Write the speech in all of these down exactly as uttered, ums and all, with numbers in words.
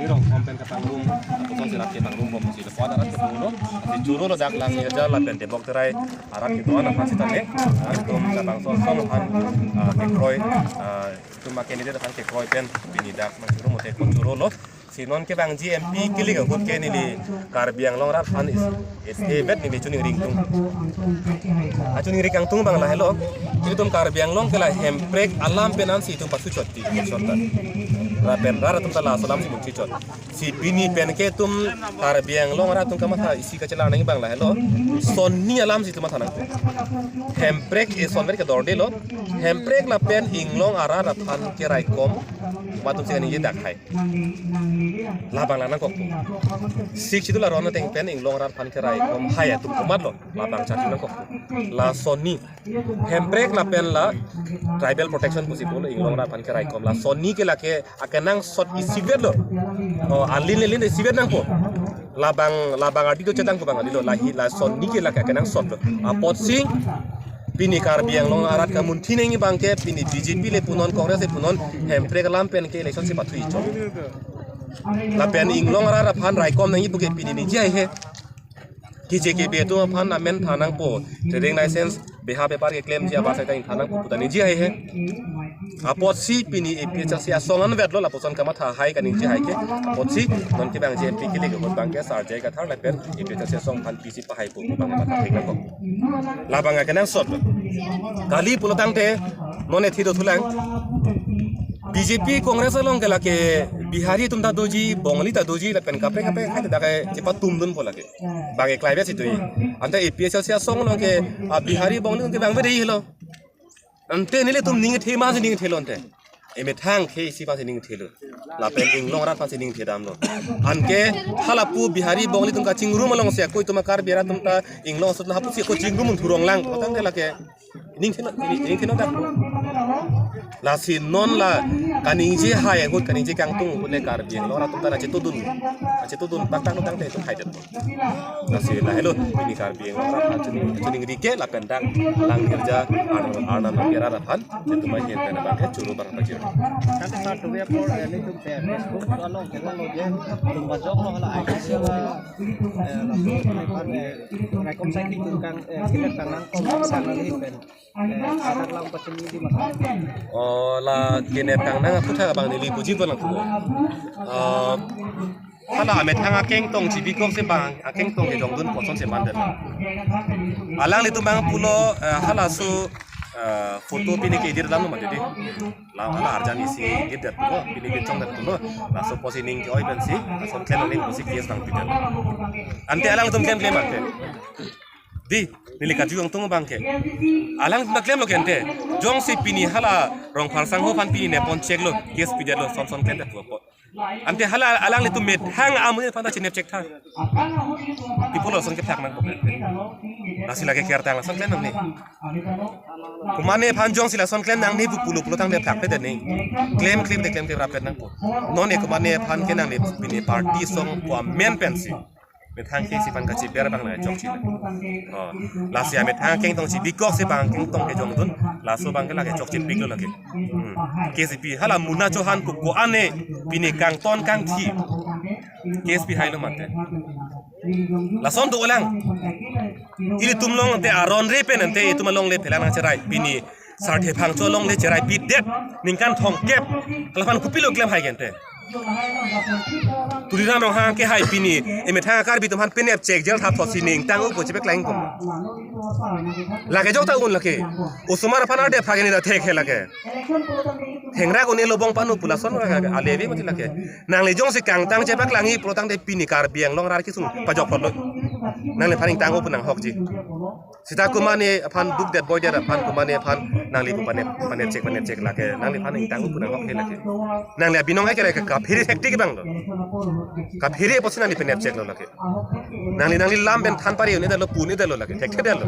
Jong kom pen kapangrum, atum si rat kepangrum bom si lapuan arat kedo lo, si choro lo dak Langirja lapen Debok Terai arat kedo-an aphan sitame, atum labangso asong aphan, ah, kekroi, ah, atum a-candidate aphan kekroi pen pini dak nangchoro mate ko choro lo. Si non kevangji M P kili ahut ke neli Karbi Anglong arat aphan is, is ebet neli choningri kangtung. Achoningri kangtung abang lahelo. Ilitum Karbi Anglong ke la hemprek alam pen ansi itum pasu chot ti, chot ta. Lapen rat atum ta laso alam si munthi chot. Si pini pen ke itum Karbi Anglong arat atum kamatha isi kachelar nangji abang lahelo. Sonni alam si itum matha nangpo. Hemprek eson ver ke dorde lo. Hemprek lapen inglong arat aphan keraikom atum si kaningje dak hai. Labang lang nangkokpo. Sixth Schedule aron ateng pen inglong arat aphan keraikom hai atum komat lo. Labang chati nangkokpo. La sonni. Hemprek lapen la tribal protection pusi pulo inglong arat aphan keraikom. La sonni ke lake akenangsot isivet lo. O, alin alin isivet nangpo. Labang, labang ardi do chetang ko abang ardi lo. Lahi la sonni ke lake akenangsot lo. Apotsi pini Karbi Anglong arat kamunthi nangji abang ke pini B J P le punon, Congress le punon, hemprek alam pen ke election si pathu ichot. Lapen inglong arat aphan raikom nangji pu ke pini ningje haihe. Keche kebe atum aphan amen tha nangpo. Trading license beha bepar keklemji abang sai ta ingtha nangpo pu ta ningje haihe. Apotsi pini A P H L C asong anvet lo lapuson kamatha hai kaningje hai ke. Apotsi non kevangji M P kili ahut abang ke Sar J I Kathar lapen A P H L C asong aphan pisi pahaipo abang matha thek nangpo. Labang akenangsot lo. Kali pulo tangte non ethi do thulang. B J P Congress along ke lake Bihari atum ta doji, Bongali ta doji, lapen kaprek kaprek hai ta dak chepatum dunpo lake. Bang eklai besi tui. Ante A P H L C asong along ke, ah, Bihari Bongali ke bang bede helo. Ante nelitum ning the ma si ning the lo ante. Emethang ke isi aphan si ning the lo. Lapen inglong arat aphan si ning the dam lo. Anke halapu Bihari Bongali atum kachingrum along si ako itum a Karbi arat atum ta inglong asut lapu si ako chingrum thurong lang. Tangte lake ning the lo, ning, ning the lo dak. Lasi non la kaningje hai ahut kaningje kangtung ahut le Karbi Anglong arat atum ta na chetudun. Chetudun paktak lo tangte itum hai det. Lasi lahelo pini Karbi Anglong arat aphan choning, choningri ke lapen dak Langirja Arnam, Arnam Langirja arat aphan itum ahin pen abang ke choro abang pajir. Tangte sar tuwe apor, eh, nelitum pen Facebook along ke lo je, tum bajok lo hala I T C lo, eh, laso pen, eh, raikom sai ti tum kang, eh, kilet kang nangkom sang nangji pen. Eh, adak lang pachini di mata. Oh, la kenep kangnang aputhak abang neli puji pulang pulo. Eh, hala amethang akengtong chibikok si abang akengtong kejongdun puson si mandet. Alanglitum abang pulo, eh, halaso, eh, photo pini ke-edit alam lo mati di. La hala arjan isi edit det pulo, pini kechongdet pulo. Laso pusi ning ke-oi pensi, laso klem ning pusi case nangpidet. Ante alanglitum klem klem ante. Di, neli kaju kangtung abang ke. Alang ta klem lo ke ante. Jongsi pini hala Rongphar sangho aphan pini nepon chek lo, case pidet lo, son son klem det pupo. Ante hala alanglitum methang amonit aphan ta chinep chek tha. People lo son kethak nangpo ke ante. Lasi lake kertang lason klem nangne. Komatne aphan jongsi lason klem nangne pu pulo pulo tangte thakpledet ne. Klem klem te klem klem rapet nangpo. Non ne komatne aphan ke nangne pini party asong pu amen pensi. Methang ke isi aphan kachiber abang lake chokche. Oh, lasi amethang akengtong chibikok si abang akengtong kejongdun. Laso abang ke lake chokche pik lo lake. Hmm. K C P hala Muna Chauhan ko ko-an ne pini kangton kangthi. K C P hai lo mate. Lason dolang. Ilitum along te aron re pen ante itum alongle phelang nangcherai. Pini Sarthe Phangcho alongle cherai pidet ningkan thomkep. Hala aphan kopilo klem hai ke ante. Tuliram Ronghang ke hai pini emethang a-Karbi atum aphan penep chek jail thap thot si ning tang-o pu chepeklang ko. Lake jok ta un lake. Osomar aphan arde phak ini da thek he lake. Hengra ko ne lobong panu pu lason ra ale ave mati lake. Nangli jongsi kangtang chepaklangji pulo tangte pini Karbi Anglong arat kesung pajok phot lo. Nangliphan ning tang-o pu nanghokji. Seta komatne aphan dukdet boidet aphan komatne aphan nangli pu panep, panep chek, panep chek lake. Nangliphan ning tang-o pu nanghok he lake. Nangli abinong hai ke lake kaphere thektik abang lo. Kaphere pusi nangli penep chek lo lake. Nangli, nangli lam pen than pari un-edet lo, pu un-edet lo lake. Thekthedet lo.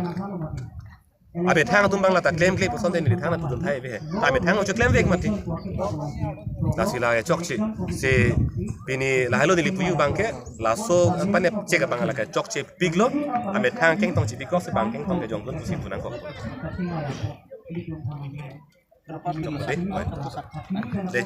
Amethang atum abang la ta klem klem puson te neli thangnat pudun thai ave. Ta amethang ocho klem vek mati. Lasi lake chokche. Si pini lahelo neli puji abang ke laso panep chek abang lake chokche pik lo. Amethang akengtong chibikok si abang akengtong kejongdun pusi pu nangkok. De, de.